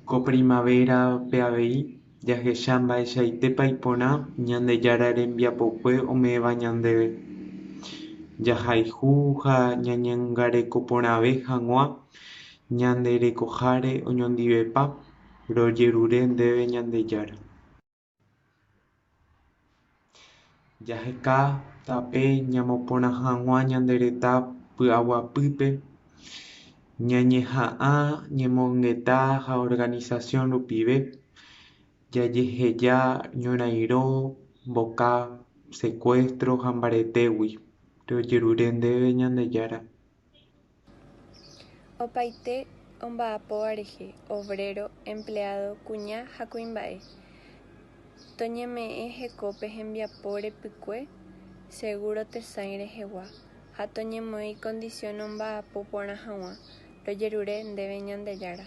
Ko primavera-pe avei jahecha mba'eichaitépa iporã Ñandejára rembiapokue ome'ẽva ñandéve. Jahayhu ha ñañangarekoporãve hag̃ua ñande rekoháre oñondivepa rojerure ndéve Ñandejára. Jaheka tape ñamoporã hag̃ua ñane retã py'aguapýpe, ñañeha'ã ñemongeta ha organización rupive, jajeheja ñorairõ, mboka, secuestro ha mbaretégui. Rojerure ndéve Ñandejára. Opaite omba'apóva rehe, obrero, empleado, kuña ha kuimba'e, toñeme'ẽ hekópe hembiapo repykue, seguro tesãi rehegua, ha toñemoĩ condición omba'apo porã hag̃ua. Rojerure ndéve Ñandejára.